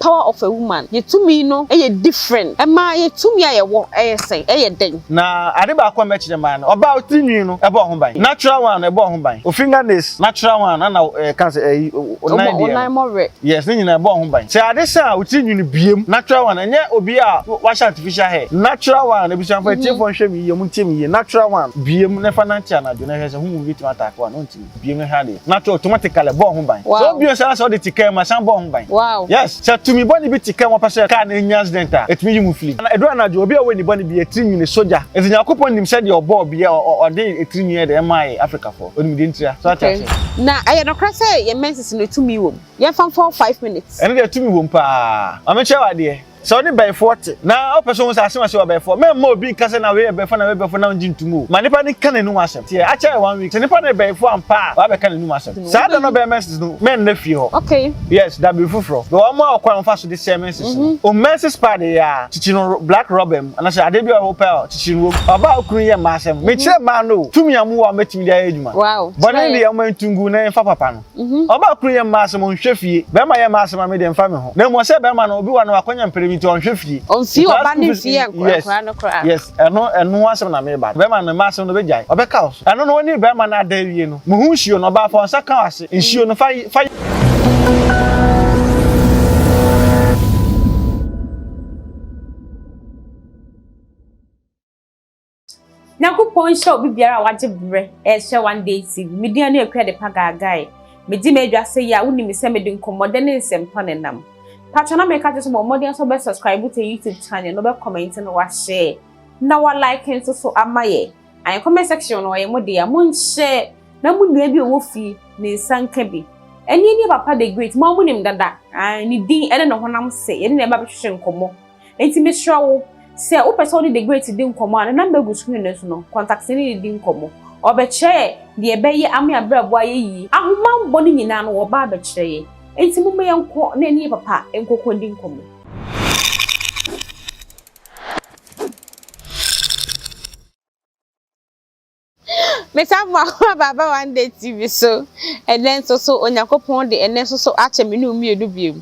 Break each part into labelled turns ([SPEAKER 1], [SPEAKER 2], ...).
[SPEAKER 1] power of a woman, yɛ tumi no yɛ different. Mmaa yɛ tumi a yɛwɔ yɛ sɛn? Ɛyɛ dɛn?
[SPEAKER 2] Na ade baako a mɛkyerɛ mmaa no, ɔbaa wo tiri nwi no ɛbɔ ho ban. Natural one no ɛbɔ ho ban. Wo finger nails natural one no ɛna ɛka sɛ ɛyi wo nan deɛ no. Yes, ne nyinaa ɛbɔ ho ban. Sɛ ade sa a wo tiri nwi no biem. Natural one ɛnyɛ obi a wahyɛ artificial hair. Natural one abusuafo atiefoɔ nhwɛ me yie, ɔmo ntie me yie. Natural one biem na fa nante anadwo na hwɛ sɛ honhom bi tumi attack wo a na ɔntumi. Biem na hwɛ adeɛ. Natural automatically ɛbɔ ho ban. Sɛ wobue nsa na sɛ wode te kaa mu a san bɔ ho ban. Yes, sɛ tumi bɔne bi te kaa mu a ɔpɛ sɛ kaa no nya accident a, ɛtumi yi mu firi. Na ɛduru anadwo, obi a ɔwɔ ani bɔne biara, tiri nwi no sɔ gya. Enti Nyankopɔn nim sɛdeɛ ɔbɔɔ bia ɔde tiri nwi yɛ dɛn maa yɛ Africafoɔ. Ɔnim deɛ ntira. So ate aseɛ?
[SPEAKER 1] Na ɛyɛ nokorɛ sɛ yɛn menses no tumi wɔ mu? Yɛmfa mfa wo 5 minutes.
[SPEAKER 2] Ɛno deɛ tumi wɔ mu paa. Ma menkyerɛ wo adeɛ. Sɛ wo ne bayifoɔ te, na wopɛ sɛ wohu sɛ asɛm asi wɔ abayifoɔ, mɛmma obi nka sɛ na wei yɛ bayifoɔ na wei yɛ bayifoɔ na wongye ntom o. Ma nipa no nka n'anum asɛm. Tie, akyɛ yɛ one week, sɛ nipa no yɛ bayifoɔ ampa a, wabɛka n'anum asɛm. Saa da no a ɔbɛyɛ menses no, mɛnna fie hɔ.
[SPEAKER 1] Okay.
[SPEAKER 2] Yes, da biribi foforɔ. Bɛ wɔn a ɔkwan a wɔfa so de sɛe menses no. Wo menses pad yɛ a, kyekye no black rubber mu, anaasɛ adeɛ bi a wopɛ a, kyekye no wom. Ɔbaa a wo kunu yɛ mmaa asɛm. Mekyerɛ mmaa no o, tumi a mowɔ a mobɛtumi de ayɛ adwuma.
[SPEAKER 1] Wow,
[SPEAKER 2] Bɔne
[SPEAKER 1] kyerɛ
[SPEAKER 2] no
[SPEAKER 1] yɛn.
[SPEAKER 2] deɛ momma ntu ngu na yɛmfa papa no. Ɔbaa kunu yɛ mmaa asɛm ɔnhwɛ fie. Bɛrima yɛ mmaa asɛm a me deɛ mfa me ho. Na mmom ɔsɛ bɛrima no obi wa no wakwanya mpere bi nti ɔnhwɛ fie.
[SPEAKER 1] Ɔmfii
[SPEAKER 2] Nkwadaa
[SPEAKER 1] ɔba
[SPEAKER 2] school
[SPEAKER 1] ne
[SPEAKER 2] fees
[SPEAKER 1] mfie
[SPEAKER 2] yes
[SPEAKER 1] nkwadaa no koraa.
[SPEAKER 2] yes ɛno ɛno ho asɛm na meba no. Bɛrima no mmaa asɛm no ɔbɛgyae ɔbɛka wo so. Ɛno no wo ne bɛrima no ada awie no mo ho nsuo no ɔbaa fa wo nsa ka w'ase nsuo no fa fa.
[SPEAKER 1] Nyankopɔn nhyira obi biara a wagye berɛ ɛrehyɛ One Day TV. Me din ne Akua Adepa Gaagae. Megye m'adwa sɛ yi a wonim sɛ mede nkɔmmɔdɛ ne nsɛmpa ne nam. Patro na meka kyerɛ sɛ bɔ mmɔden sɛ wobɛ subscribe to YouTube channel na wobɛ comment na wahyɛ na wa like nso so ama yɛ. Ayɛ comment section no ɔyɛ mo dea. Monhyɛ na mo nua bi a ɔwɔ fie ne nsa nka bi. Ɛne ne Papa the Great mo a monim dada. Ne din ɛne ne honam sɛ yɛne na ɛba bɛhwehwɛ nkɔmmɔ. Enti mesrɛ wo, sɛ wopɛ sɛ wo ne The Great di nkɔmmɔ a, ne number gu screen no so no, contact no ne no di nkɔmmɔ. Ɔbɛkyerɛ deɛ ɛbɛyɛ ama yɛn abrabɔ ayɛ yie. Ahomammɔ no nyinaa no, wɔba abɛkyerɛ yɛn. Enti momma yɛnkɔ na yɛne yɛn papa nkɔkɔ ndi nkɔmmɔ. Mesan mu akɔ aba One Day TV so. Ɛnɛ nso so Onyankopɔn de ɛnɛ nso so akyɛ me ne wo mmienu bio.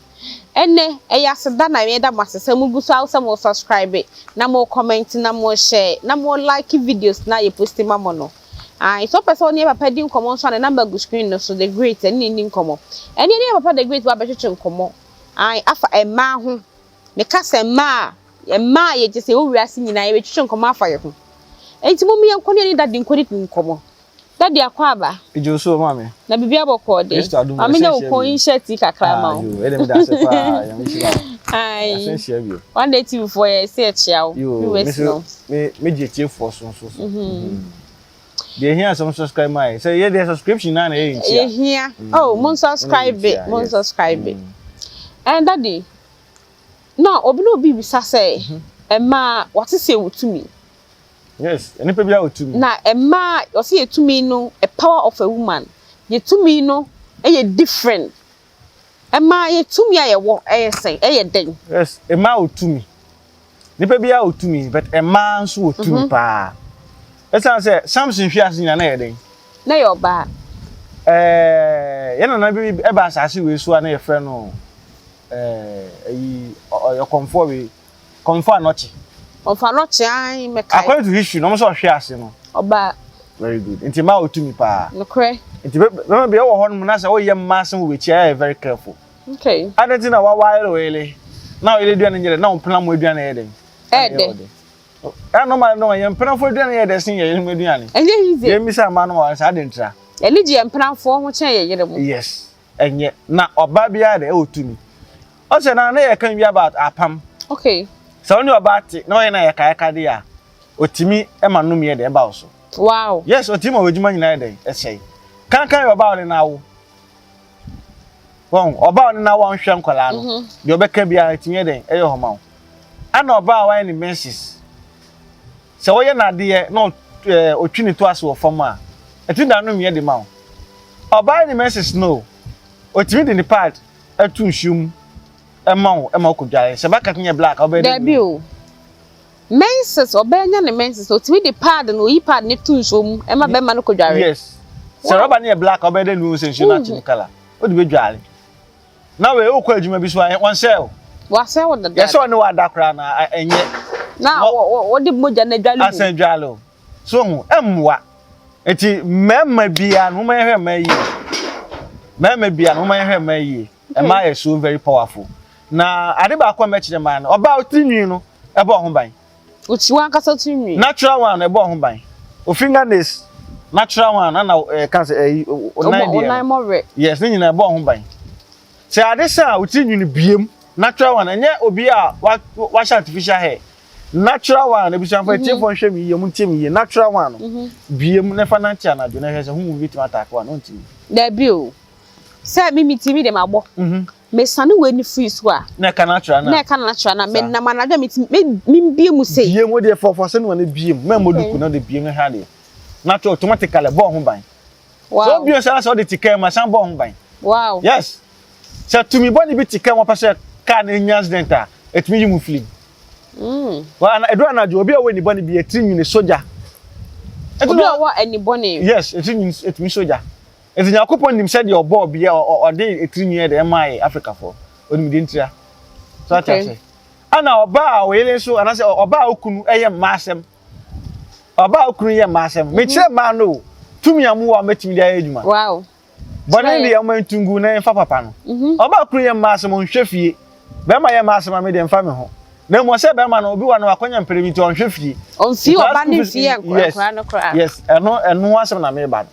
[SPEAKER 1] Ɛnɛ ɛyɛ aseda na yɛda mo ase sɛ mugu so sɛ mo subscribe na mo comment na mo share na mo like videos na yɛ post ma mo no. Ayi sɛ ɔpɛ sɛ ɔne yɛ papa di nkɔmmɔ nso a ne number gu screen no so The Great ɛne ne ni nkɔmmɔ. Ɛne ne yɛ papa The Great ba bɛtwetwe nkɔmmɔ. Ayi afa mmaa ho. Meka sɛ mmaa a, mmaa a yɛgye sɛ yɛwɔ wiase nyinaa yɛbɛtwetwe nkɔmmɔ afa yɛ ho. Enti mom yɛnkɔ ne yɛne daddy nkɔdi nkɔmmɔ. Daddy akɔ aba?
[SPEAKER 2] Edwo so maame.
[SPEAKER 1] Na biribi abɔkɔɔ de?
[SPEAKER 2] Kristo adom
[SPEAKER 1] Maame
[SPEAKER 2] yɛsan
[SPEAKER 1] nya wo
[SPEAKER 2] hyia
[SPEAKER 1] kɔn
[SPEAKER 2] bio.
[SPEAKER 1] yi nhyɛ tea kakra ma
[SPEAKER 2] Ah
[SPEAKER 1] wo.
[SPEAKER 2] yoo, ɛdeɛ meda ase paa, Nyame nhyira wo.
[SPEAKER 1] Aye.
[SPEAKER 2] Yɛasan hyia bio.
[SPEAKER 1] One Day TV foɔ yɛ sɛ yɛkyea wo.
[SPEAKER 2] Yoo, me
[SPEAKER 1] Viewers
[SPEAKER 2] nso
[SPEAKER 1] no.
[SPEAKER 2] me megye atiefoɔ so nso so. Deɛ ehia sɛ mo subscribe ma yɛ. Sɛ yɛ deɛ subscription naa na ɛyɛ nkyia.
[SPEAKER 1] Yɛhia. Oh, mo subscribe, mo subscribe. Eh, daddy. Na obi na obi bisa sɛ, mmaa wɔte sɛ yɛwɔ tumi.
[SPEAKER 2] Yes, nipa bi a wɔ tumi.
[SPEAKER 1] Na mmaa wɔsɛ yɛ tumi no, a power of a woman. Yɛ tumi no yɛ different. Mmaa yɛ tumi a yɛwɔ yɛ sɛn, ɛyɛ dɛn?
[SPEAKER 2] Yes, mmaa wɔ tumi. Nipa bi a wɔ tumi, but mmaa nso wɔ tumi paa. Ɛsan sɛ Samson hwi ase nyinaa na yɛ dɛn?
[SPEAKER 1] Na yɛ ɔbaa.
[SPEAKER 2] Ɛɛ, yɛn nana bi ɛba asase wei so a na yɛfrɛ no ɛɛ ɛyi ɔyɛ kɔnfoɔ wei, kɔnfoɔ anɔkye.
[SPEAKER 1] Kɔnfoɔ anɔkye ayi mɛkae.
[SPEAKER 2] According to history na wɔn sɛ ɔhwe ase no.
[SPEAKER 1] Ɔbaa.
[SPEAKER 2] Very good. Nti mmaa wɔ tumi paa.
[SPEAKER 1] Nokorɛ.
[SPEAKER 2] Nti bɛrɛ bi ɛwɔ hɔ nom na sɛ ɔyɛ mmaa asɛm wɔ w'akyi a yɛ very careful.
[SPEAKER 1] Okay.
[SPEAKER 2] Adɛn nti na waware wo yere na wo yere aduane nyɛ dɛ na wo mpena mo aduane yɛ dɛn?
[SPEAKER 1] Ɛyɛ dɛ.
[SPEAKER 2] Ɛyɛ normal no yɛn mpenafoɔ aduane yɛ dɛ sen yɛn yerenom aduane.
[SPEAKER 1] Ɛnyɛ easy.
[SPEAKER 2] Yɛn bisa mmaa no wɔn saa adɛn ntira.
[SPEAKER 1] Yɛne gye yɛn mpenafoɔ ho kyɛn yɛn yere mo.
[SPEAKER 2] Yes. Ɛnyɛ na ɔbaa biara dɛ ɛwɔ tumi. Ɔsɛ na na yɛka bi about apam.
[SPEAKER 1] Okay.
[SPEAKER 2] Sɛ wo ne ɔbaa te na ɔyɛ na yɛkayɛka de a, otumi ma nnome yɛ dɛ ɛba wo so.
[SPEAKER 1] Wow.
[SPEAKER 2] Yes, otumi ma w'adwuma nyinaa yɛ dɛ ɛsɛe. Kankan yɛ ɔbaa a ɔne no awo. Wɔn ɔbaa a ɔne no awo a ɔnhwɛ nkwadaa no, deɛ ɔbɛka biara etumi yɛ dɛ ɛyɛ hɔ ma wo. Ɛna ɔbaa a wayɛ ne menses, sɛ wɔyɛ n'adeɛ na ɔtwi ne to ase wɔ fam a, ɛtumi da nnome de ma wo. Ɔbaa yɛ ne menses no, otumi de ne pad ɛto nsuo mu ɛma wo ɛma wokɔdware. Sɛ bucket no yɛ black a wobɛyɛ dɛ
[SPEAKER 1] Dabi o. Menses, ɔbaa nya ne menses, otumi de pad no, oyi pad no to nsuo mu ɛma bɛrima no kɔdware.
[SPEAKER 2] Yes. Sɛ rɔba no yɛ black a wobɛyɛ dɛ na wohu sɛ nsuo no akye ne colour. Wode bɛdware. Na wei wokɔ adwuma bi so a wɔnsɛe wo.
[SPEAKER 1] Wasɛe wo dada.
[SPEAKER 2] Yɛsɛ ɔne wada koraa na ɛnyɛ.
[SPEAKER 1] Na wɔde mogya no adwale mu.
[SPEAKER 2] Asan adwale o. So ho ɛmmoa. Nti mmarima biara no momma yɛhwɛ mmaa yie. Mmarima biara no momma yɛhwɛ mmaa yie. Mmaa yɛ so very powerful. Na ade baako a mɛkyerɛ mmaa no, ɔbaa otiri nwi no ɛbɔ ho ban.
[SPEAKER 1] Oti wankasa tiri nwi.
[SPEAKER 2] Natural one ɛbɔ ho ban. O finger nails natural one na na ɛka sɛ ɛyi onan deɛ.
[SPEAKER 1] Onan mɔwerɛ.
[SPEAKER 2] Yes, ne nyinaa ɛbɔ ho ban. Sɛ ade sa a otiri nwi no biem natural one ɛnyɛ obi a wahyɛ artificial hair. Natural one abusuafo atiefo nhwɛ me yie ɔmo ntie me yie natural one no biem na fa nante anadwo na hwɛ sɛ honhom bi betumi ataake wo a na ontumi.
[SPEAKER 1] Dabi o. Sɛ me me ti me de mabɔ. Mesane wei no firi so a.
[SPEAKER 2] Na ɛka natural no a.
[SPEAKER 1] Na ɛka natural no a menam anadwo a metumi me me bie mu sei.
[SPEAKER 2] Bie mu deɛ fɔfɔ sɛ no na bie mu mɛmmɔ duku na de bie mu hwɛ adeɛ. Natural automatically bɔ ho ban.
[SPEAKER 1] Wow.
[SPEAKER 2] Sɛ obie sɛ sɛ ɔde ti kaa mu a san bɔ ho ban.
[SPEAKER 1] Wow.
[SPEAKER 2] Yes. Sɛ tumi bɔne bi te kaa mu ɔpɛ sɛ kaa no nya accident a ɛtumi yi mu firi mu. Wa ɛduru anadwo obi a ɔwɔ ani bɔne bi etiri nwini sogya.
[SPEAKER 1] Obi a ɔwɔ ani bɔne.
[SPEAKER 2] Yes, etiri nwini etumi sogya. Eti Nyankopɔn nim sɛdeɛ ɔbɔɔ obi a ɔde etiri nwini ɛde ɛmaa yɛ Afrikafoɔ. Onim deɛ ntira. So ate ase. Ɛna ɔbaa a ɔyere nso anaasɛ ɔbaa a okunu ɛyɛ mmaa asɛm. Ɔbaa a okunu yɛ mmaa asɛm. Mekyerɛ mmaa no o. Tumi a mo wɔ a mɛtumi de ayɛ adwuma.
[SPEAKER 1] Wow.
[SPEAKER 2] Bɔne deɛ ɔma ntu ngu na yɛmfa papa no. Mhm. Ɔbaa kunu yɛ mmaa asɛm ɔnhwɛ fie. Bɛrima yɛ mmaa asɛm a me deɛ mfa me ho. Na mmom ɔsɛ bɛrima no obi wa no wakɔnya mpere bi nti ɔnhwɛ fie.
[SPEAKER 1] Ɔmfie ɔba ne mfie nkora no koraa.
[SPEAKER 2] Yes, ɛno ɛno ho asɛm na meba no.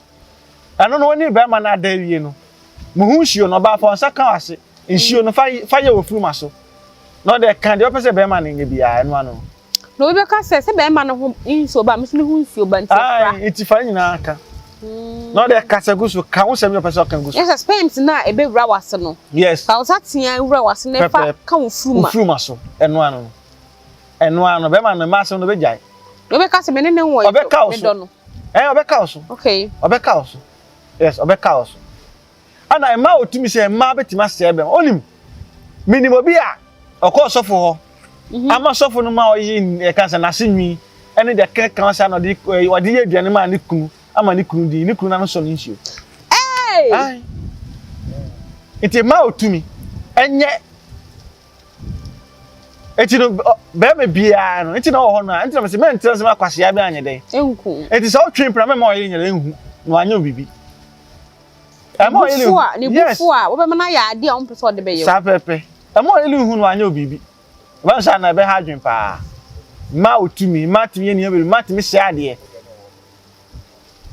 [SPEAKER 2] Ɛno no wɔne bɛrima no ada awie no. Mo ho nsuo no ɔbaa fa ɔnsa ka ase. Nsuo no fa fa yɛ wɔ furuma so. Na ɔde ka deɛ ɔpɛ sɛ bɛrima no nyɛ biara ɛno ano.
[SPEAKER 1] Na obi bɛka sɛ, sɛ bɛrima no ho nsuo ba a, me nso me ho nsuo ba nti ɛfra.
[SPEAKER 2] Ae, nti fa ne nyinaa ka. Na ɔde kasa gu so, ka wo nsɛm bi a ɔpɛ sɛ ɔka gu so.
[SPEAKER 1] Yɛ sɛ sperms no a ɛbɛwura w'ase no.
[SPEAKER 2] Yes.
[SPEAKER 1] Fa wo nsateaa wura w'ase na ɛfa ka wo furuma.
[SPEAKER 2] Wo furuma so, ɛno ano no. Ɛno ano, bɛrima no mma asɛm no ɔbɛgyae.
[SPEAKER 1] Na ɔbɛka sɛ me ne ne nwɔ yi
[SPEAKER 2] so, medɔ no. Ɛɛ, ɔbɛka wo so.
[SPEAKER 1] Okay.
[SPEAKER 2] Ɔbɛka wo so. Yes, ɔbɛka wo so. Ɛna mmaa wɔ tumi sɛ mmaa bɛtumi asɛe bɛrima. Onim, menim obi a ɔkɔɔ sɔfo hɔ mhm. ama sɔfo no ma ɔyi ɛka sɛ n'ase nwi ɛne deɛ keka sa na ɔde ɔde yɛ aduane maa ne kunu ama ne kunu di ne kunu n'ano sɔ ne nsuo. Nti mmaa wɔ tumi ɛnyɛ eti no bɛrima biara no nti na ɔwɔ hɔ no a nti na mɛ sɛ mɛntena sɛ makwasia bi anyɛ dɛn. Nti sɛ ɔtwe mpena mɛma ɔyɛ nyɛ dɛ nhu na wanyɛ biribi.
[SPEAKER 1] Ɛma ɔyere hu. Ne bo fu a, wobɛma no ayɛ adeɛ a wompɛ sɛ ɔde bɛyɛ wo.
[SPEAKER 2] Saa pɛpɛ. Ɛma ɔyere hu no anyɛ wo biribi. Ɛba saa na ɛbɛha adwene paa. Mmaa wɔ tumi, mmaa tumi yɛ nneɛma bebree, mmaa tumi sɛe adeɛ.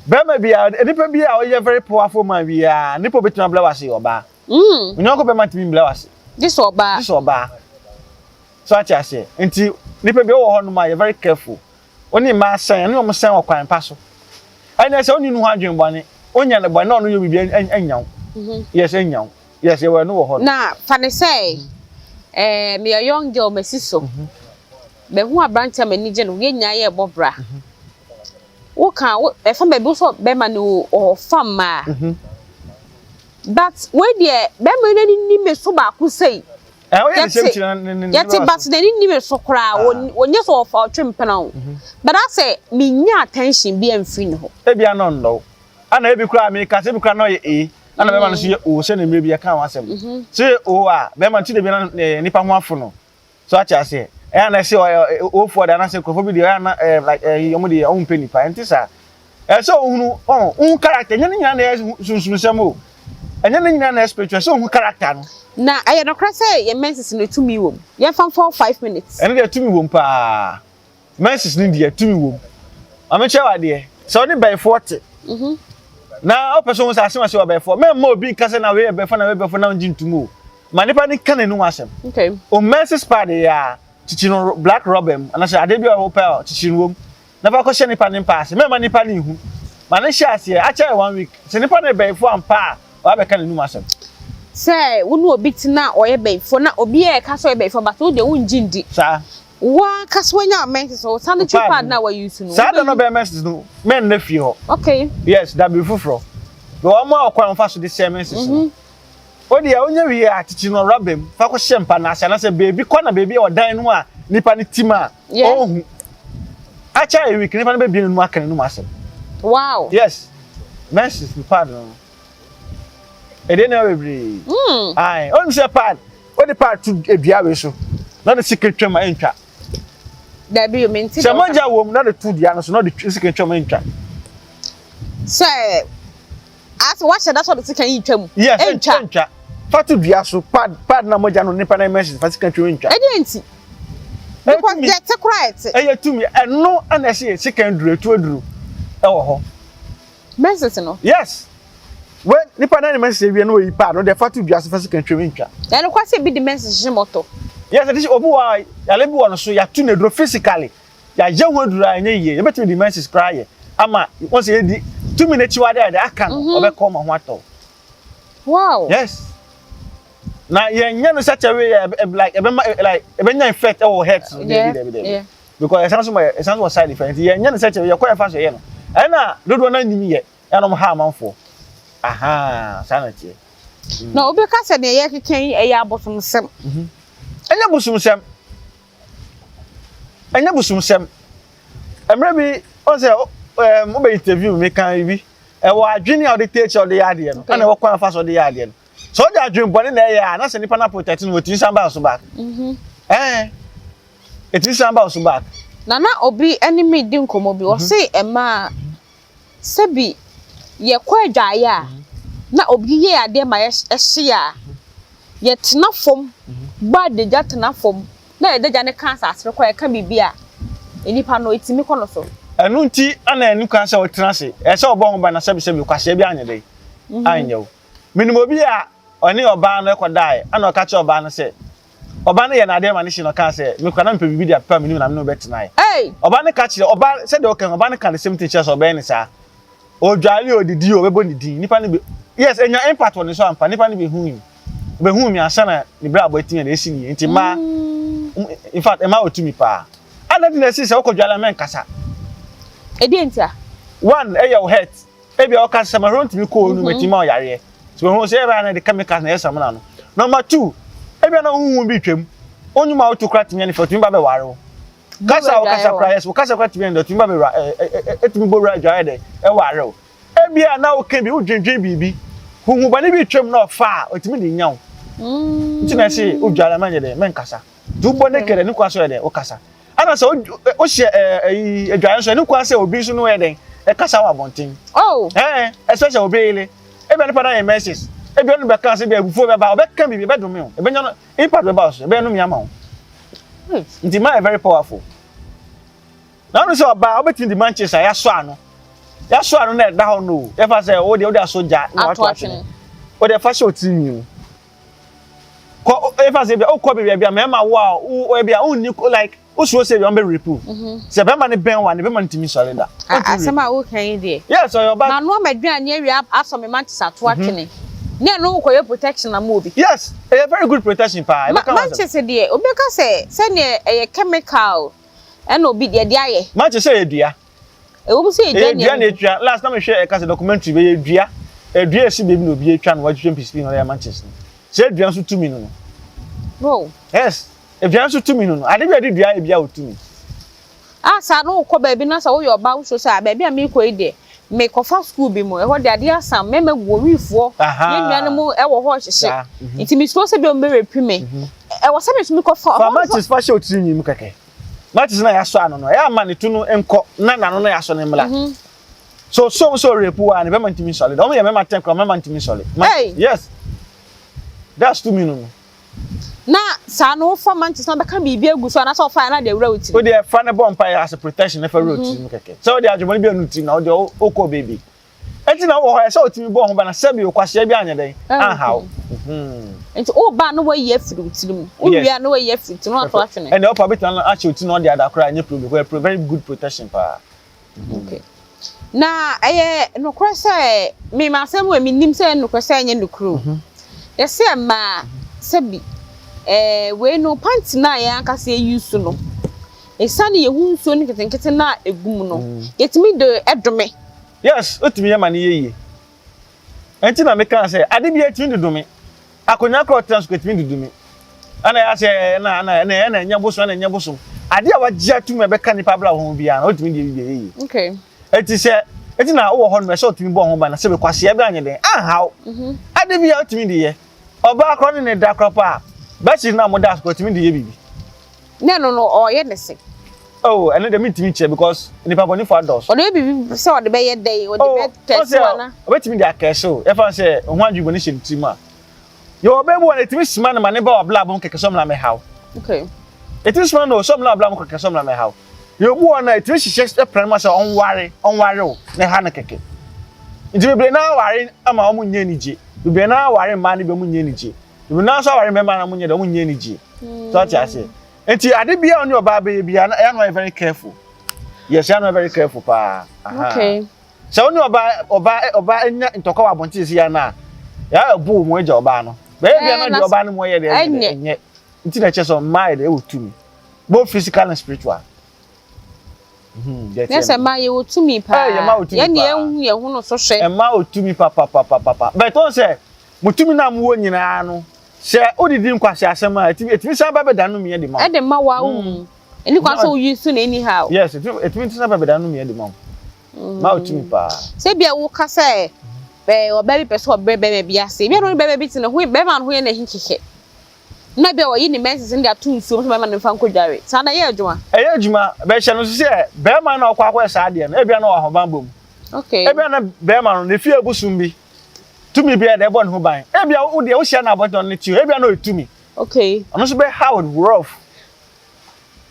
[SPEAKER 2] Bɛrima biara, nipa bi a ɔyɛ very powerful man biara, nipa obetumi abrɛ wo ase yɛ ɔbaa. Mm. Onyɔnko bɛrima ntumi mbrɛ wo ase.
[SPEAKER 1] Gye sɛ ɔbaa.
[SPEAKER 2] Gye sɛ ɔbaa. So ate aseɛ. Nti nipa bi wɔ hɔ nom a yɛ very careful. Wo ne mmaa sɛn, ɛne wɔn sɛn wɔ kwan pa so. Ɛnɛ sɛ wonni no ho adwene bɔne, wonya no bɔne na ɔno yɛ biribi anya wo. Mhm. Yes, anya wo. Yes, yɛwɔ ɛno wɔ hɔ.
[SPEAKER 1] Na fa ne sɛ, ɛɛ meyɛ young girl masi so. Mhm. Mahu aberante a m'ani gye no, yɛn nyinaa yɛrebɔ bra. Mhm. Woka wo ɛfa baabi wo sɛ bɛrima no ɔfa mmaa. But wei deɛ bɛrima yi n'ani ni me so baako sei.
[SPEAKER 2] Yɛte
[SPEAKER 1] yɛte but n'ani nni me so koraa ɔnyɛ sɛ ɔfa ɔtwe mpena o but asɛ menya attention bi amfiri ne hɔ.
[SPEAKER 2] Ebia na ɔnnɔ wo ɛna ebi koraa meka sɛ ebi koraa na ɔyɛ A ɛna bɛrima no nso yɛ O sɛdeɛ mmerɛ bi yɛkaa ho asɛm no sɛ ɔyɛ O a bɛrima no ti da bi na nipa ho afo no so ate aseɛ ɛyɛ na ɛsɛ ɔyɛ O foɔ deɛ anaasɛ nkurɔfoɔ bi deɛ ɛyɛ na ɛɛ like ɛyi wɔn deɛ wɔn mpɛ nipa ɛnte saa. Ɛsɛ sɛ ohunu ɔn wohu character ɛnyɛ ne nyinaa na ɛyɛ sunsunsɛm o ɛnyɛ ne nyinaa na ɛyɛ spiritual ɛsɛ sɛ ohu character no.
[SPEAKER 1] Na ɛyɛ nokorɛ sɛ yɛn menses no tumi wɔ mu? Yɛmfa mfa wo 5 minutes.
[SPEAKER 2] Ɛno deɛ tumi wɔ mu paa menses no deɛ tumi wɔ mu ma me nkyerɛ wo adeɛ sɛ wo ne bɛyifoɔ te na wopɛ sɛ wohu sɛ asɛm ase wɔ bɛyifoɔ mɛmma obi nka sɛ na wei yɛ bɛyifoɔ na wei yɛ bɛyifoɔ na wongye ntom o ma nipa no nka n'anum asɛm
[SPEAKER 1] okay.
[SPEAKER 2] O menses pad yɛ a kyikyi no black rubber mu anaasɛ adeɛ bi a wopɛ a kyikyi no wɔ mu na fa kɔhyɛ nipa no mpa ase. Mɛmma nipa no nhu. Ma no nhyɛ aseɛ. Akyɛ yɛ one week. Sɛ nipa no yɛ bɛyifoɔ ampa a, wabɛka n'anum asɛm.
[SPEAKER 1] Sɛ wo ne obi tena a ɔyɛ bɛyifoɔ na obiara reka sɛ ɔyɛ bɛyifoɔ but wo deɛ wongye ndi.
[SPEAKER 2] Saa.
[SPEAKER 1] Wo ankasa woanya wo menses wo sanitary pad no a wa use no.
[SPEAKER 2] Saa da no ɔbɛyɛ menses no, mɛnna fie hɔ.
[SPEAKER 1] Okay.
[SPEAKER 2] Yes, da bere foforɔ. Bɛ wɔn a ɔkwan a wɔfa so de sɛe menses no. Wo deɛ wonya wie a, kyekye no rɔba mu fa kɔhyɛ mpa no ase anaasɛ baabi kɔ na baabi a ɔdan no a nipa no te mu a ɔnhu. Akyɛ a week nipa no bɛbie n'anum aka n'anum asɛm.
[SPEAKER 1] Wow.
[SPEAKER 2] Yes. Menses no pad no. Ɛdeɛ nneɛma bebree. Mm. Ae. Onim sɛ pad. Wode pad to dua wei so na ɔde sika twam a ɛntwa.
[SPEAKER 1] Dabi o, mente
[SPEAKER 2] Sɛ mogya wɔ mu na ɔde to dua no so na ɔde sika twam a ɛntwa.
[SPEAKER 1] Sɛ asɛ wahyɛ da sɛ ɔde sika yi twa mu.
[SPEAKER 2] Yes, ɛntwa. Ɛntwa. Fa to dua so, pad pad na mogya no nipa na menses fa sika twam ɛntwa.
[SPEAKER 1] Ɛdeɛ nti? Because deɛ ɛte koraa ɛte.
[SPEAKER 2] Ɛyɛ tumi, ɛno ɛna ɛsɛ sika aduru, ɛtu aduru ɛwɔ hɔ.
[SPEAKER 1] Menses no.
[SPEAKER 2] Yes. When nipa na ne menses ewie na oyi pad no de fa to dua so fa sika ntwam ntwa.
[SPEAKER 1] Ɛno kwa sɛ bi de menses hyehyɛ mɔtɔ.
[SPEAKER 2] Yes, ɛde obi wɔ a yale bi wɔ no so yɛato no aduro physically yɛayɛ ho aduro a ɛnyɛ yie yɛbɛtumi de menses koraa ayɛ ama wɔn sɛ yɛdi tumi n'akyiwade a yɛde aka no ɔbɛkɔ ma ho atɔ.
[SPEAKER 1] Wow.
[SPEAKER 2] Yes. Na yɛnyɛ no such a way like ɛbɛma like ɛbɛnya effect ɛwɔ head so.
[SPEAKER 1] Yeah. Yeah.
[SPEAKER 2] Because ɛsan so ma ɛsan so wɔ side effect nti yɛnyɛ no such a way yɛkɔ yɛfa so yɛ no ɛna dodoɔ no anim yɛ ɛna ɔmo ha amanfoɔ ahaa saa na teɛ.
[SPEAKER 1] Na obi ka sɛ deɛ yɛkeka yi ɛyɛ abosomsɛm.
[SPEAKER 2] Ɛnyɛ bosomsɛm. Ɛnyɛ bosomsɛm. Mmerɛ bi ɔn sɛ ɛɛm wobɛ interview mi kan bi ɛwɔ adwene a ɔde te akyi a ɔde yɛ adeɛ no ɛna ɛwɔ kwan afa so ɔde yɛ adeɛ no. Sɛ ɔde adwene bɔne na ɛyɛ a na sɛ nipa no aprotect no wɔtumi san ba so back. Ɛɛ ɛtumi san ba so back.
[SPEAKER 1] Na na obi ne me di nkɔmmɔ bi ɔse mmaa sɛbi yɛkɔ adwaeɛ a na obi yɛ adeɛ ma ɛhye a yɛtena fam bɔ adagya tena fam na yɛde gya no ka asase no kɔ yɛka biribi a nnipa no ɛtumi kɔ no so.
[SPEAKER 2] Ɛno nti na ɛni kwan sɛ wotena ase. Ɛsɛ sɛ wɔbɔ ho ban na sɛbisɛbi kwasea bi anyɛ dɛn anyɛ wo. Menim obi a ɔne ɔbaa no kɔdaeɛ ɛna ɔka kyerɛɛ ɔbaa no sɛ ɔbaa no yɛ no adeɛ ma no hye na ɔkaa sɛ me koraa na mepɛ biribi de apepa m'anim na me ne wo bɛtenaeɛ. Ɔbaa no ka kyerɛ ɔbaa sɛdeɛ ɔka no ɔbaa no ka the same thing kyerɛ sɛ ɔbɛyɛ no saa. Ɔdware o ɔdidi o ɔbɛbɔ ne din nipa no bɛ yes ɛnya impact wɔ ne so ampa nipa no bɛhui ɔbɛhuu me ansa na ne brabɔ atumi na ɛsi ne yie nti mmaa in fact mmaa wɔ tumi paa. Adɛn nti na ɛsi sɛ wokɔdware a mɛnkasa?
[SPEAKER 1] Ɛdeɛn ntia?
[SPEAKER 2] One ɛyɛ wo hurt Ebia ɔka sɛ samahuro ntumi kɔ onum ɛtumi ma ɔyareɛ. So ehu sɛ ɛbɛyɛ na ɛde chemicals na ɛyɛ samina no. Number two, ebia na huhu bi twam. Onyum a wotu kora tumi yɛ ne fɛ, otumi ba bɛware wo. Kasa a wokasa kora, yes, wokasa kora tumi yɛ ne dɛ, otumi ba bɛwura ɛ ɛ ɛtumi bɔ wura adwareɛ dɛ ɛware wo. Ebia na woka bi, wodwendwen biribi, huhu bɔne bi twam na ɔfa a, otumi de nya wo. Nti na ɛse wodware a mɛnyɛ dɛ, mɛnkasa. Nti wobɔ naked a, ne kwan so yɛ dɛn? Wokasa. Ɛna sɛ wohyɛ ɛyi adwaeɛ nso ɛne kwan sɛ obi nso no yɛ dɛn ɛkasa wɔ abɔnten.
[SPEAKER 1] Oh.
[SPEAKER 2] Ɛɛ especially obi yele. Ebi nipa na yɛ message. Ebi ɔno bɛka sɛ bi abufuo bɛba ɔbɛka biribi ɛbɛdome o. Ɛbɛnya no impact bɛba so ɛbɛyɛ no ama wo. Nti ma yɛ very powerful. Na ɔno sɛ ɔbaa wobɛtumi de manches a yɛasɔ ano. Yɛasɔ ano na ɛda hɔ no. Yɛfa sɛ wo deɛ wode asɔ gya na wato atwene. Wode fa hyɛ otiri nwi mu. Kɔ efa sɛ ebia wokɔ baabi a ebia mmarima wo a wo ebia wonni like wosuro sɛ ebia wɔbɛ rape wo. Mhm. Sɛ bɛrima no bɛn wo a ne bɛrima no ntumi nsɔre da.
[SPEAKER 1] Asɛm a woka yi deɛ.
[SPEAKER 2] Yes, ɔyɛ ɔba.
[SPEAKER 1] Manoa m'aduane awie asɔ me mantis ato mhm. atwene. Ne ɛno wokɔyɛ protection ama obi.
[SPEAKER 2] Yes, ɛyɛ very good protection paa.
[SPEAKER 1] Mantis deɛ obi ka sɛ sɛdeɛ ɛyɛ chemical ɛna obi deɛ de ayɛ.
[SPEAKER 2] Mantis yɛ dua.
[SPEAKER 1] Ɛwɔ mu sɛ
[SPEAKER 2] ɛyɛ dua na etwa. Last na mehwɛ ɛka sɛ documentary bɛyɛ dua. Dua esi baabi na obi atwa no watwitwa mpisi na ɔyɛ manches no. Sɛ dua nso tumi no no.
[SPEAKER 1] No.
[SPEAKER 2] Yes. Dua nso tumi no no. Ade bi a ɛde dua yɛ bia wɔ tumi.
[SPEAKER 1] Ah saa no wokɔ baabi na sɛ woyɛ ɔbaa wosuro sɛ ah baabi a merekɔ yi deɛ mekɔfa school bi mu ɛhɔ deɛ adeɛ asa mmarima gu hɔ wifoɔ yɛn nuanom ɛwɔ hɔ rehyehye nti mesuro sɛ bi a wɔn bɛ rape me ɛwɔ sɛ me nso mekɔfa
[SPEAKER 2] Fa matches fa hyɛ wo tirinwi mu kɛkɛ. Matches na yɛasɔ ano no, ɛyɛ ama ne to no nkɔ na n'ano na yɛasɔ no mmra. Mhm. So so so rape wa ne bɛma ntumi nsɔle. Wɔn yɛ mɛma tɛn kora mɛma ntumi nsɔle.
[SPEAKER 1] Hey.
[SPEAKER 2] Yes. That's too me no no.
[SPEAKER 1] Na saa no wofa matches na bɛka biribi agu so anaasɛ ɔfa na de awura wo tirim.
[SPEAKER 2] Wo deɛ fa ne bɔ mpa yɛ as a protection na fa wura wo tirim kɛkɛ. Sɛ wo deɛ adwemmɔne bi anu tirim na wo deɛ wokɔ baabi. Enti na wowɔ hɔ a, ɛsɛ sɛ wotumi bɔ wo ho ban na sɛbe okwasea bi anyɛ dɛn? Anha wo.
[SPEAKER 1] Nti woba a na woayi afiri wo tirim. Wowie a na woayi afiri wo tirim na woato atwene.
[SPEAKER 2] Ɛnna wopɛ a wobɛtumi ahyɛ wo ti na wode ada koraa ɛnyɛ problem because ɛyɛ very good protection paa.
[SPEAKER 1] Okay. Na ɛyɛ nokorɛ sɛ me m'asɛm wei mennim sɛ ɛyɛ nokorɛ sɛ ɛnyɛ nokorɛ o. Yɛse mmaa sɛbi ɛɛ wei no panty no a yɛn ankasa yɛ use no ɛsiane yɛn ho nsuo no nketenkete no a ɛgu mu no yɛtumi de dome.
[SPEAKER 2] Yes, otumi yɛ ma no yɛ yie. Ɛnti na mekaa sɛ ade biara etumi dudu me. Akonnwa koraa ɔtena so koraa etumi dudu me. Ɛna ɛyɛ sɛ ɛna ɛna ɛna ɛna ɛnyɛ bosom ɛna ɛnyɛ bosom. Ade a wagye atum a ɛbɛka nipa abrabɔ ho biara no otumi de yɛ biribi a ɛyɛ yie.
[SPEAKER 1] Okay.
[SPEAKER 2] Eti sɛ eti na wowɔ hɔ nom ɛsɛ otumi bɔ ho ban na sɛ kwasea bi anyɛ den anhaw. Ade biara otumi de yɛ. Ɔbaa koraa ne ne da koraa po a. Bedsheet no a moda so koraa otumi de yɛ biribi.
[SPEAKER 1] Na ɛno no ɔyɛ ne se.
[SPEAKER 2] Oh, ɛno deɛ mentumi nkyerɛ because nipa bɔnefoɔ adɔɔso.
[SPEAKER 1] Ɔde bɛ biribi sɛ ɔde bɛyɛ dɛn? Ɔde
[SPEAKER 2] oh,
[SPEAKER 1] bɛ kɛse
[SPEAKER 2] oh,
[SPEAKER 1] ana?
[SPEAKER 2] Ɔbɛtumi de akɛse o. Yɛfa sɛ ho adwene bɔne hyɛ ne tirim a. Yɛwɔ ɔbaa bi wɔ no ɛtumi soma no ma ne ba wɔ abrabɔ mu kɛkɛ sɛ ɔmmra mmɛhaw.
[SPEAKER 1] Okay.
[SPEAKER 2] Ɛtumi soma no sɛ ɔmmra abrabɔ mu kɛkɛ sɛ ɔmmra mmɛhaw. Yɛwɔ obi wɔ no a ɛtumi hyehyɛ pran mu sɛ ɔnware, ɔnware o, na ɛha no kɛkɛ. Nti bebree naa aware ama wɔn nyɛ anigye. Bebree naa aware mmaa no bi wɔn nyɛ anigye. Bebree naa nso aware mmarima na wɔn nyɛ dɛ wɔn nyɛ anigye. So ate aseɛ. Nti ade biara ɔne ɔbaa bɛyɛ biara na ɛyɛ no ayɛ very careful. Yes, ɛyɛ no ayɛ very careful paa.
[SPEAKER 1] Okay.
[SPEAKER 2] Sɛ wo ne ɔbaa ɔbaa ɔbaa nya ntɔkwa wɔ abɔnten si ya no a, yɛ ɛbo wo ho agya ɔbaa no. Bɛyɛ bia na deɛ ɔbaa no mu ɔyɛ deɛ ɛnyɛ ɛnyɛ. Nti na ɛkyɛ sɛ mmaa yɛ deɛ ɛwɔ tumi. Both physical and spiritual.
[SPEAKER 1] Ne sɛ mmaa yɛwɔ tumi paa. Yɛn deɛ yɛnhu yɛn ho no so hwɛ.
[SPEAKER 2] Mmaa wɔ tumi papapapapa. But wɔn sɛ mo tumi no a mowɔ nyinaa no, sɛ wodidi nkwaseasɛm a, ɛtumi ɛtumi san ba bɛda nnome de ma wo.
[SPEAKER 1] Ɛde ma wo a wohu. Ɛni kwan sɛ woyi so no anyhow.
[SPEAKER 2] Yes, ɛtumi ɛtumi san ba bɛda nnome de ma wo. Mmaa wɔ tumi paa.
[SPEAKER 1] Sɛ ebia woka sɛ ɛɛ ɔbaa bi pɛ sɛ ɔbrɛ bɛrima bi ase, ebia na ɔne bɛrima bi te ne ho, bɛrima no ho yɛ no ahi kɛkɛ. Na ebia wayi ne menses no de ato nsuo mu sɛ bɛrima no mfa nkɔdware. Saa no ɛyɛ adwuma?
[SPEAKER 2] Ɛyɛ adwuma. Bɛhyɛ no nso sɛ bɛrima no a ɔkɔ akɔyɛ saa adeɛ no, ebia na ɔwɔ ahobammɔ mu.
[SPEAKER 1] Okay.
[SPEAKER 2] Ebia na bɛrima no, ne fie abosom bi, tumi bi a ɛde ɛbɔ ne ho ban. Ebia wo deɛ wohyia no abɔnten ɔno ne te o, ebia na ɔyɛ tumi.
[SPEAKER 1] Okay.
[SPEAKER 2] Ɔno nso bɛhaw rough.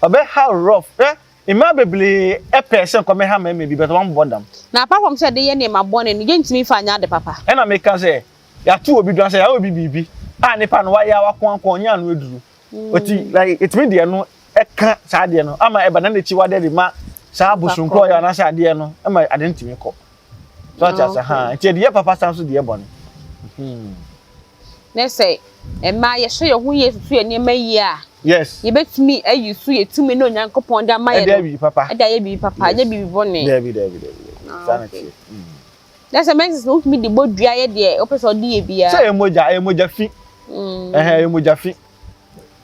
[SPEAKER 2] Ɔbɛhaw rough. Hwɛ, mmaa bebree pɛɛ sɛ nka ɔmɛha mmarima bi but wɔammɔ dam.
[SPEAKER 1] Na apart from sɛ ɛde yɛ nneɛma bɔne no, yɛntumi mfa nyɛ ade papa.
[SPEAKER 2] Ɛna meka sɛ, yɛato obi dwan sɛ yɛayɛ obi biribi a nipa no wayɛ a wakoankoa ɔnyɛ ano aduru. Ɔti like ɛtumi deɛ no ɛka saa adeɛ no ama ɛba na n'akyiwadeɛ de ma saa abosonkɔ ɔyɛ anaasɛ adeɛ no ɛma ade no tumi kɔ. So ate ase ha nti ɛde yɛ papa san so de yɛ bɔne.
[SPEAKER 1] Ne sɛ mmaa yɛhyɛ yɛn ho yie susu yɛn nneɛma yie a.
[SPEAKER 2] Yes.
[SPEAKER 1] Yɛbɛtumi ayi so yɛ tumi na Onyankopɔn de ama yɛn no.
[SPEAKER 2] Ɛde ayɛ biribi papa.
[SPEAKER 1] Ɛde ayɛ biribi papa, ɛnyɛ biribi bɔne.
[SPEAKER 2] Daabi daabi daabi daabi. Saa na ɛteɛ.
[SPEAKER 1] Na sɛ menses no wotumi de bɔ dua yɛ deɛ wopɛ sɛ ɔde yɛ biara.
[SPEAKER 2] Sɛ ɛyɛ mogya, ɛyɛ mogya fi. Ɛhɛn, ɛyɛ mogya fi.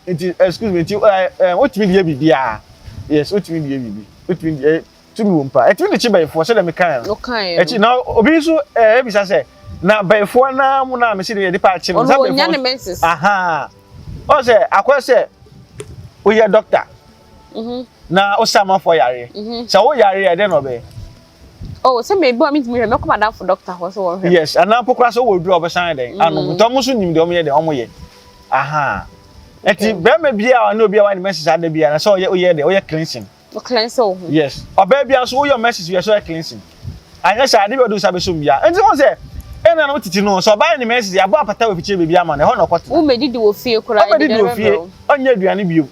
[SPEAKER 2] Nti excuse me, nti ɛɛ wotumi de yɛ biribiara. Yes, wotumi de yɛ biribi. Wotumi de yɛ tumi wɔ mu paa. Ɛtumi de kye bɛyifoɔ sɛdeɛ mekaeɛ no.
[SPEAKER 1] Wokaeɛ no.
[SPEAKER 2] Ɛkyi na obi nso ɛɛ ebisa sɛ na bɛyifoɔ naa mu na mesi de yɛde paa kye no.
[SPEAKER 1] Ɔno ɔnya ne menses.
[SPEAKER 2] Ahaa. Ɔn sɛ akɔyɛ sɛ woyɛ doctor. Na wosa amanfoɔ yareɛ. Sɛ wo yareɛ a ɛdɛn na ɔbɛyɛ?
[SPEAKER 1] Oh, sɛ me bu a mentumi hwɛ, mɛkɔ m'adamfo doctor hɔ sɛ wɔnhwɛ me.
[SPEAKER 2] Yes, anaa mpo koraa sɛ wowɔ aduru a wɔbɛsan ayɛ dɛn anom. Nti wɔn nso nim deɛ wɔyɛ dɛn wɔyɛ. Aha. Nti bɛrima biara a ɔne obi a wayɛ ne menses ada biara na sɛ ɔyɛ woyɛ dɛn woyɛ cleansing.
[SPEAKER 1] Wo cleanse wo ho.
[SPEAKER 2] Yes. Ɔbaa biara nso woyɛ menses wie sɛ ɔyɛ cleansing. Anyɛ saa ade bi a ɔde nsa bɛsɔ mu biara. Nti wɔn sɛ ɛna no tete no sɛ ɔbaa yɛ ne menses yɛabɔ apata wɔ afikyire baabi ama no ɛhɔ na ɔkɔtena.
[SPEAKER 1] Wommɛdidi wɔ fie koraa
[SPEAKER 2] Ɔmmɛdidi wɔ fie, ɔnyɛ aduane bio.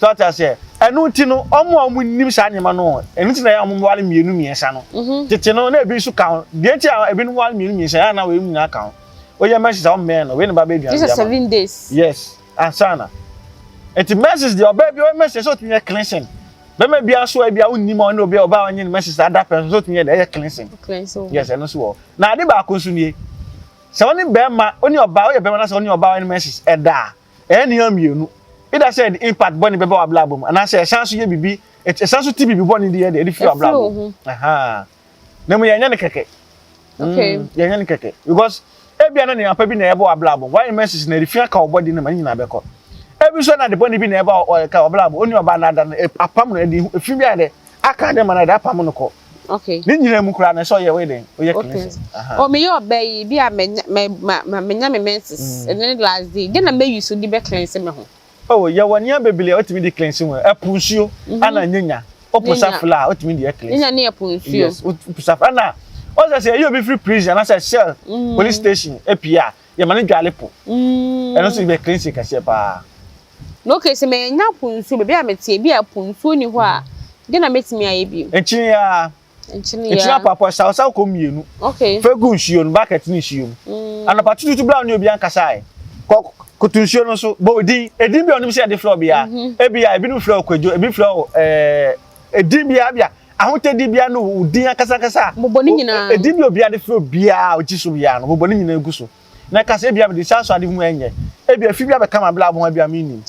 [SPEAKER 2] So ate aseɛ? Ɛno nti no, wɔn a wɔnnim saa nneɛma no, ɛno nti na ɛyɛ a wɔware mmienu mmiɛnsa no. Mhm. Tete no, na ebi nso ka ho. Deɛ nti a ebinom ware mmienu mmiɛnsa, ɛyɛ a na wei nyinaa ka ho. Woyɛ menses a wɔmmɛn no, wei na ba bɛ aduane
[SPEAKER 1] de ama. 7 days.
[SPEAKER 2] Yes, ansa na. Nti menses deɛ, ɔbaa bi ɔyɛ menses sɛ ɔtumi yɛ cleansing. Bɛrima bi nso a ebi a wonnim a ɔne obi a ɔbaa a ɔnyɛ ne menses ada pɛ nso sɛ ɔtumi yɛ deɛ ɛyɛ cleansing.
[SPEAKER 1] Cleansing.
[SPEAKER 2] Yes, ɛno nso wɔ hɔ. Na ade baako nso nie. Sɛ wo ne bɛrima, wo ne ɔbaa, woyɛ bɛrima na sɛ wo ne ɔbaa a ɔyɛ ne menses ɛda a, Ɛyɛ nneɛma mmienu. Either sɛ ɛde impact bɔne bɛba w'abrabɔ mu anaasɛ ɛsan so yɛ biribi, ɛsan so ti biribi bɔne de yɛ de ɛde firi w'abrabɔ mu. Ahaa. Na mmom yɛnyɛ no kɛkɛ.
[SPEAKER 1] Okay.
[SPEAKER 2] Yɛnyɛ no kɛkɛ because ebia na nneɛma pa bi na ɛbɔ w'abrabɔ mu. W'ayɛ menses na ɛde fi aka wo body no ma ne nyinaa bɛkɔ. Ebi nso na ade bɔne bi na ɛba ɛka w'abrabɔ. Onua ɔbaa no ada no apam no ɛde efi bi ayɛ dɛ aka ade ma no ayɛ dɛ apam no kɔ.
[SPEAKER 1] Okay.
[SPEAKER 2] Ne nyinaa mu koraa no ɛsɛ ɔyɛ woyɛ dɛn woyɛ cleansing.
[SPEAKER 1] Okay. Oh meyɛ ɔbaa yi bi a menya me ma ma menya me menses ɛno ne last day deɛ na mɛ use de bɛ cleanse me ho.
[SPEAKER 2] Oh yɛwɔ nneɛma bebree a wotumi de cleanse ho ɛpo nsuo ɛna nyanya woposa fla a wotumi de yɛ cleanse.
[SPEAKER 1] Nyanya ne ɛpo nsuo.
[SPEAKER 2] Yes woposa fla ɛna ɔsɛ sɛ ɛyɛ obi firi prison anaasɛ cell police station epie a yɛma no dwale po ɛno nso yɛ cleansing kɛseɛ paa.
[SPEAKER 1] Na okay sɛ mannya po nsuo, baabi a mete ebi a po nsuo nni hɔ a, deɛ na mɛtumi ayɛ bio?
[SPEAKER 2] Nkyene ara.
[SPEAKER 1] Nkyene
[SPEAKER 2] Nkyene apoapoa sawsaw kɔ mmienu.
[SPEAKER 1] Okay.
[SPEAKER 2] Fa gu nsuo no, bucket ne nsuo mu. Anɔpa tututu berɛ a wo ne obiara nkasaeɛ, kɔ koto nsuo no so, bɔ odin. Edin bi a wonim sɛ yɛde frɛ wo biara. Ebia ebinom frɛ wo Kwadwo, ebi frɛ wo ɛɛ edin biara, ebia ahotadi biara ne wo din ankasa ankasa a.
[SPEAKER 1] Bobɔ ne nyinaa.
[SPEAKER 2] Edin bi a obiara de frɛ obiara a ogye so biara no, bobɔ ne nyinaa gu so. Na ɛka sɛ, Ebia mede saa so ade ho ɛnyɛ. Ebia efi bi abɛka m'abrabɔ ho a ebia minnim.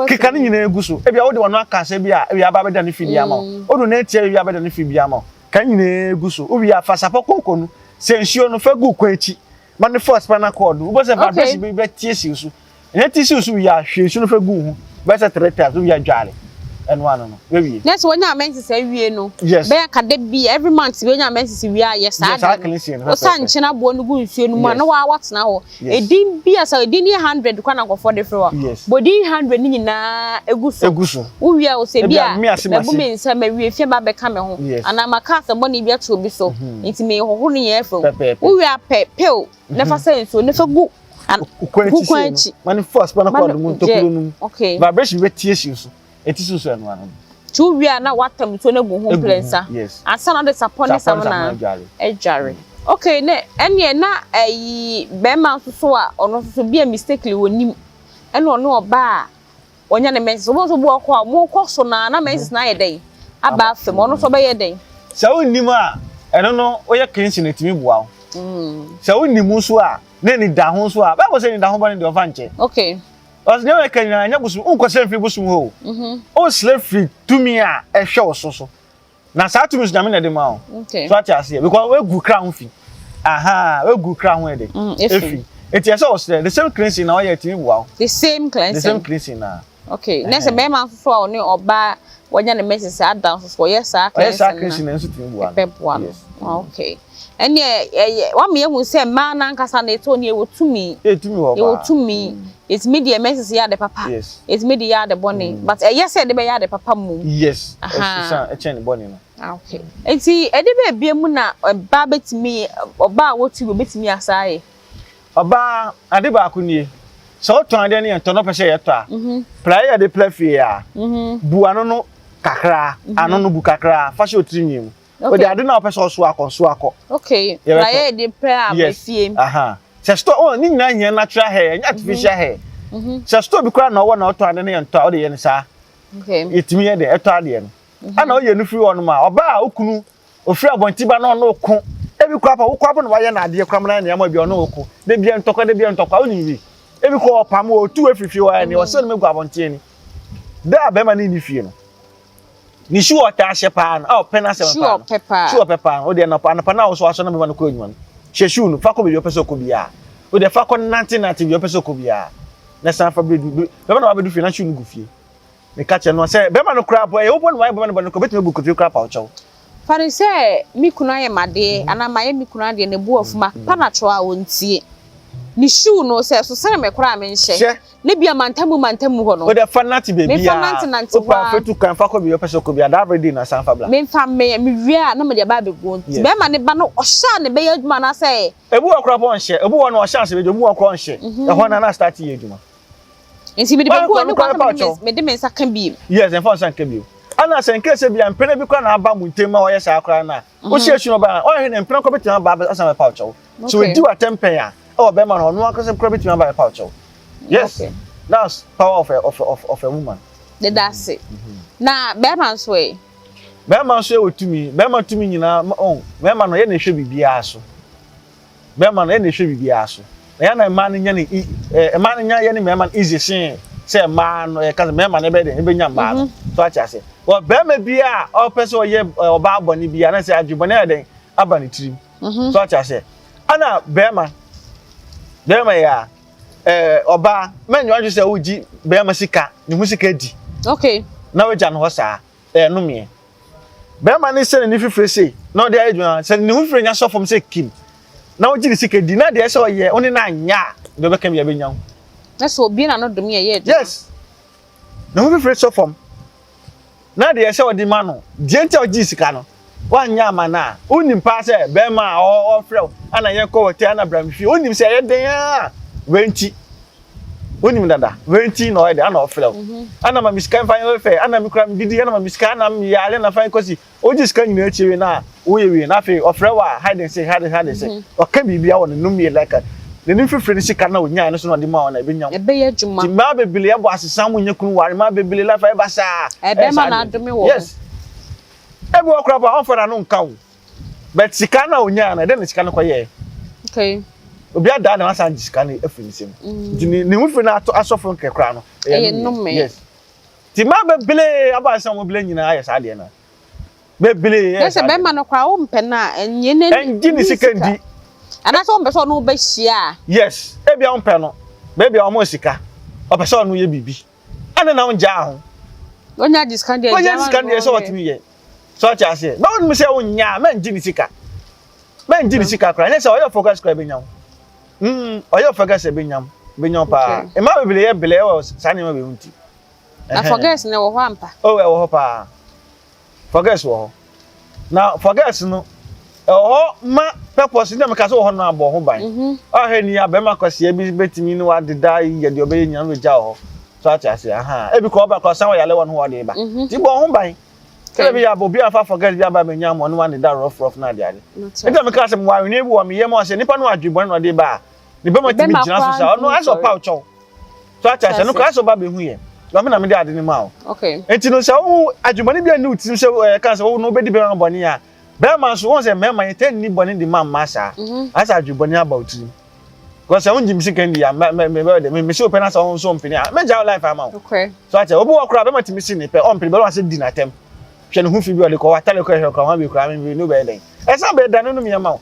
[SPEAKER 2] Keka ne nyinaa gu so. Ebia wode w'ano aka asɛm bi a ebia aba abɛda ne fidie ama wo. Wode wo nan atia baabi a abɛda ne fidie ama wo. Ka ne nyinaa gu so. Wowie a, fa sapɔ kɔnkɔn no sɛ nsuo no, fa gu kwan akyi ma no fa spinal cord no. Wobɛhu sɛ vibration bi bɛte asi wo so. Ɛnyɛ ti si wo so wie a, hwie nsu no fa gu wo ho bɛyɛ sɛ 3 times, wowie a dware. Ɛno ano no, woawie.
[SPEAKER 1] Na sɛ wonya menses awie no,
[SPEAKER 2] Yes.
[SPEAKER 1] bɛyɛ ka da bi every month bi wonya menses wie a yɛ saa
[SPEAKER 2] Yɛ saa
[SPEAKER 1] de no.
[SPEAKER 2] cleansing no
[SPEAKER 1] Wosa
[SPEAKER 2] pɛpɛɛpɛ.
[SPEAKER 1] nkyene aboɔ no gu nsuo no mu a na waa watena hɔ. Edin bi a sɛ edin no yɛ 100 koraa na nkurɔfoɔ de frɛ wo a, bɔ din 100 no nyinaa egu so.
[SPEAKER 2] Egu so.
[SPEAKER 1] Wowie a wosɛ bi
[SPEAKER 2] Ebia
[SPEAKER 1] a
[SPEAKER 2] me ase
[SPEAKER 1] mabu
[SPEAKER 2] mase.
[SPEAKER 1] me nsa mawie fie ba abɛka me ho anaa maka asɛm bɔne bi ato obi so nti mehohoro ne nyinaa afiri ho.
[SPEAKER 2] Pɛpɛɛpɛ.
[SPEAKER 1] Wowie a pɛ pill na fa sɛ nsuo na fa gu
[SPEAKER 2] Kwan
[SPEAKER 1] gu
[SPEAKER 2] akyi
[SPEAKER 1] kwan
[SPEAKER 2] sei no,
[SPEAKER 1] akyi.
[SPEAKER 2] ma no force ma no
[SPEAKER 1] Ma
[SPEAKER 2] kɔ
[SPEAKER 1] no
[SPEAKER 2] ɔdom
[SPEAKER 1] gye.
[SPEAKER 2] ntokuro no mu. Vibration bi bɛtie si so. Ɛti so so ɛno ano no.
[SPEAKER 1] Nti wowie a na woatam nsuo no agu ho
[SPEAKER 2] Egu ho,
[SPEAKER 1] mprɛnsa ansa na wode sapɔ ne
[SPEAKER 2] Sapɔ ne
[SPEAKER 1] samina
[SPEAKER 2] samina adware.
[SPEAKER 1] adware. Okay, ne ɛneɛ na ɛyi bɛrima nso so a ɔno nso so bi a mistakenly ɔnim ɛna ɔne ɔbaa a ɔnya ne menses. Wobɛhu sɛ obi wɔ hɔ a mokɔ so no a na menses no ayɛ dɛn aba afa mu. Ɔno nso ɔbɛyɛ dɛn?
[SPEAKER 2] Sɛ wonnim a, ɛno no woyɛ cleansing ɛtumi boa wo. Sɛ wonnim nso a, na anidaho nso a, Bible sɛ anidaho bɔne deɛ ɔmfa nkyɛ. Ɔsɛ nea ɔka nyinaa ɛnyɛ bosom, wonkɔsrɛ mfiri bosom hɔ o. Wosrɛ firi tumi a ɛhwɛ wo so so. Na saa tumi so Nyame na ɛde ma wo. So ate aseɛ because woagu kra ho fi. Aha, woagu kra ho ɛde. Efi. Eti ɛsɛ ɔsrɛ the same cleansing na ɔyɛ ɛtumi boa wo.
[SPEAKER 1] The same cleansing.
[SPEAKER 2] The same cleansing na.
[SPEAKER 1] Okay. Na sɛ bɛrima nso so a ɔne ɔbaa wɔnya ne menses ada nso so ɔyɛ saa
[SPEAKER 2] cleansing. Ɔyɛ saa cleansing na nso tumi boa
[SPEAKER 1] no. Ɛbɛboa no. Okay. Ɛnneɛ ɛyɛ wama yɛhu sɛ mmaa no ankasa no ɛtɔ ne yɛwɔ tumi.
[SPEAKER 2] Yɛ tumi wɔ paa.
[SPEAKER 1] Yɛwɔ tumi. Yɛtumi de yɛ menses yɛ ade papa. Yɛtumi de yɛ ade bɔne. But ɛyɛ sɛ yɛde bɛyɛ ade papa mmom.
[SPEAKER 2] Yes. Ɛsan ɛkyɛn ne bɔne no.
[SPEAKER 1] Ah, okay. Nti ɛde bɛɛbie mu na ɔbaa bɛtumi ɔbaa a wɔtu bɛtumi asa ayɛ.
[SPEAKER 2] Ɔbaa ade baako nie. Sɛ wotɔn adeɛ no yɛ ntɔ na ɔpɛ sɛ yɛtɔ a, praeɛ yɛde pra fie a, bu ano no kakra, ano no bu kakra, fa hyɛ otiri nwi mu. Wode ade no a wopɛ sɛ ɔso akɔ, so akɔ.
[SPEAKER 1] Okay. Praeɛ yɛde pra aba fie.
[SPEAKER 2] Aha. Sɛ store, oh, ne nyinaa hia natural hair, ɛnyɛ artificial hair. Sɛ store bi koraa na ɔwɔ na ɔtɔ ade no yɛ ntɔ a, wode yɛ no saa. Yɛtumi yɛ dɛ, ɛtɔ adeɛ no. Ɛna ɔyɛ no firi hɔ nom a, ɔbaa a okunu ofiri abɔnten ba na ɔno ko. Ebi koraa pa, wokɔ abo na wayɛ no adeɛ koraa ma no ayɛ nneɛma bi a ɔno ko. Da biara ntɔkwa, da biara ntɔkwa, wonim bi. Ebi koraa ɔpam wo, ɔtu wo afiri fie hɔ a, ɛneɛ ɔsɛ no mɛgu abɔnten ni. Da a bɛrima no nni fie no, ne shoe a ɔtaa hyɛ paa no, a ɔpɛ n'asɛm paa no, shoe ɔpɛ paa no, wodeɛ anɔpa, anɔpa no a wo so asɔ na bɛrima no kɔ adwuma no, hyɛ shoe no, fa kɔ baabi a ɔpɛ sɛ ɔkɔ biara. Wodeɛ fa kɔ nante nante baabi a ɔpɛ sɛ ɔkɔ biara, na san fa brɛ, bɛrima no wabɛdu fie na shoe no gu fie. Meka kyerɛ no sɛ, bɛrima no koraa po, ɛyɛ wo mpo na wayɛ bɛrima no bɔne koraa, obetumi abu kotodwe koraa apa wo kyɛw.
[SPEAKER 1] Fa no sɛ me kunu ayɛ me adeɛ anaa mayɛ me kunu adeɛ, ne bo afu, mapa no akyɛw a ɔntie. Ne shoe no, sɛ ɛso sene me koraa a menhyɛ.
[SPEAKER 2] Hyɛ.
[SPEAKER 1] Na ebia mantamu mantamu hɔ no,
[SPEAKER 2] Wo deɛ fa nante
[SPEAKER 1] memfa
[SPEAKER 2] baabiara.
[SPEAKER 1] nnantenante hɔ
[SPEAKER 2] Wopɛ a
[SPEAKER 1] ara.
[SPEAKER 2] fa tu kwan fa kɔ baabi a wopɛ sɛ wokɔ biara, that very day no san fa bra.
[SPEAKER 1] Memfa me, mewie a na mede aba abɛgu. Nti bɛrima no ba no, ɔhyɛ a na ɛbɛyɛ adwuma anaasɛ?
[SPEAKER 2] Ebi wɔ hɔ koraa mpo a ɔnhyɛ, ebi wɔ hɔ no ɔhyɛ ansa bɛyɛ adwuma, ebi wɔ hɔ koraa ɔnhyɛ. Ɛhɔ no a na astarte yɛ adwuma.
[SPEAKER 1] Nti mede bɛgu hɔ ne kwan sɛ mede me nsa ka bio.
[SPEAKER 2] Yes, ɛmfa wo nsa nka bio. Ɛna sɛ nkɛ sɛ bia mpena bi koraa na aba mo ntam ma wɔyɛ saa koraa no a, wohyɛ akyi no ɔbaa a, ɔnhwɛ ne mpena koraa bɛtumi aba asan abɛpa wo kyɛw. Sɛ ɔdi w'atɛm pɛn a, ɛwɔ bɛrima no hɔ, ɔno ankasa koraa bɛtumi aba abɛpa wo kyɛw. Yes, that's power of a, of, of, of a woman.
[SPEAKER 1] Yɛda ase. Na bɛrima nso ɛ?
[SPEAKER 2] Bɛrima nso ɛwɔ tumi. Bɛrima tumi nyinaa, oh, bɛrima no yɛ na ɛhwɛ biribiara so. Bɛrima no ɛna ɛhwɛ biribiara so. Na yɛn na mmaa no nya ne ɛɛ mmaa no nya yɛ ne mmarima no easy sen sɛ mmaa no ɛka sɛ mmarima no ɛbɛyɛ dɛ ɛbɛnya mmaa no. So ate ase. Wɔ barima bi a ɔpɛ sɛ ɔyɛ ɔbaa bɔne bi a na sɛ adwene bɔne ayɛ dɛn aba ne tirim. So ate ase. Ɛna barima barima yɛ a ɛɛ ɔbaa mɛnyɛ wadwe sɛ wogye barima sika ne ho sika di.
[SPEAKER 1] Okay.
[SPEAKER 2] Na wagya no hɔ saa ɛyɛ nomeɛ. Bɛrima no sɛ n'ani fifire sei na ɔde ayɛ adwuma sɛ ne ho fifire nya sɔ fam sɛ kim na ɔgye ne sika di na deɛ ɛsɛ ɔyɛ ɔne no anyɛ a deɛ ɔbɛka bi abɛnya ho.
[SPEAKER 1] Na sɛ obi na no dom yɛ yɛ adwuma.
[SPEAKER 2] Yes ne ho fifire sɔ fam na deɛ ɛsɛ ɔde ma no deɛ nti a ɔgye sika no wanyɛ ama no a wonim paa sɛ bɛrima a ɔfrɛ wo ana yɛnkɔ hotel ana bra me fie wonim sɛ ɛyɛ den a wei nti Wonim dada, wei nti na ɔyɛ dɛ, ana ɔfrɛ wo. Ana ma me sika mfa nyɛ fɛ, ana me kura me didi, ana ma me sika, ana me yare, ana fa nkɔsi. Wogye sika nyinaa akyi wie na woyɛ wie na afei ɔfrɛ wo a hide and seek, hide and seek. Ɔka biribi wɔ n'anom yɛ like n'anim fifiri ne sika na onyae no so na ɔde maa wo na ebenya wo.
[SPEAKER 1] Ɛbɛyɛ adwuma.
[SPEAKER 2] Nti mmaa bebree abɔ asesa mo nyɛ kunu ware, mmaa bebree life ayɛ basaa.
[SPEAKER 1] Ɛbɛma no adome wɔ ho.
[SPEAKER 2] Yes. Ebi wɔ koraa po a ɔmfa n'ano nka wo. But sika no a onyaa no, ɛdɛn na sika no kɔyɛɛ?
[SPEAKER 1] Okay.
[SPEAKER 2] Obi adaa na wasan gye sika no afiri ne nsam. Nti ne ne ho firi no ato asɔfo nkɛ koraa no,
[SPEAKER 1] ɛyɛ nnome.
[SPEAKER 2] Yes. Nti mmaa bebree aba sɛ wɔn bere nyinaa ayɛ saa adeɛ no. Bebree yɛ
[SPEAKER 1] saa. Sɛ bɛrima no koraa wompɛ no a, ɛnyɛ ne
[SPEAKER 2] ɛngye ne sika ndi.
[SPEAKER 1] Anaasɛ wompɛ sɛ ɔne wo bɛhyia a.
[SPEAKER 2] Yes. Ebia wompɛ no. Baabi a wɔn sika. Ɔpɛ sɛ ɔno yɛ biribi. Ɛna na wongyaa ho.
[SPEAKER 1] Wɔnya gye sika deɛ.
[SPEAKER 2] Wɔnya sika deɛ sɛ wɔtumi yɛ. Sɛ ɔte aseɛ. Na wonim sɛ wonyɛ a mɛngye ne sika. Mɛngye ne sika koraa. Ɛnyɛ sɛ ɔyɛ focus koraa bɛnya wo. Ɔyɛ focus bɛnya wo. Bɛnya wo paa. Mmaa bebree yɛ belɛ wɔ saa nneɛma wei ho nti.
[SPEAKER 1] Na forgets no ɛwɔ hɔ ampa?
[SPEAKER 2] Oh, ɛwɔ hɔ paa. Forgets wɔ hɔ. Na forgets no, ɛwɔ hɔ ma purpose nti na meka sɛ wɔ hɔ no abɔ ho ban. Ɔhwɛ ni a bɛrima kwasia bi bɛtumi ne wadeda yɛ deɛ ɔbɛyɛ nyina no bɛgya wɔ hɔ. So ate ase aha. Ebi kɔ ɔba kɔ ɔsan wɔ yale wɔ no ho ɔde ba. Nti bɔ ho ban. Sɛdeɛ bi yɛ obi afa forgets bi aba bɛnya mu ɔne wadeda rough rough na ade ade. Nti na meka sɛ mewɔ aweneɛ bi wɔ me yam ɔsɛ nipa no adwe bɔne na ɔde ba a ne bɛma tumi gyina so saa ɔno asɛ ɔpa ɔkyɛw. So ate ase no koraa sɛ ɔba bɛhu yɛ. Na me na mede ade no ma wo.
[SPEAKER 1] Okay.
[SPEAKER 2] Nti no sɛ wohu adwemmɔne bi a nni wo tirim sɛ ɛka sɛ wo no wobɛdi bɛrima bɔne a, bɛrima nso wɔn sɛ mmarima yɛtaa nni bɔne de ma mmaa saa. Ayɛ sɛ adwemmɔne aba wo tirim. Because sɛ wongye me sika ndi a, mebɛyɛ dɛ mesi wo pɛ na sɛ wo nso mpene a, mɛgya wo life ama wo.
[SPEAKER 1] Okay.
[SPEAKER 2] So ate obi wɔ koraa bɛrima tumi si ne pɛ ɔmpene bɛrima sɛ di n'atɛm. Hwɛ ne ho fi bi ɔde kɔ w'atare kɔ ɛhwɛ koraa ho abi koraa me ne wobɛyɛ dɛn. Ɛsan bɛyɛ da no no mmiɛma wo.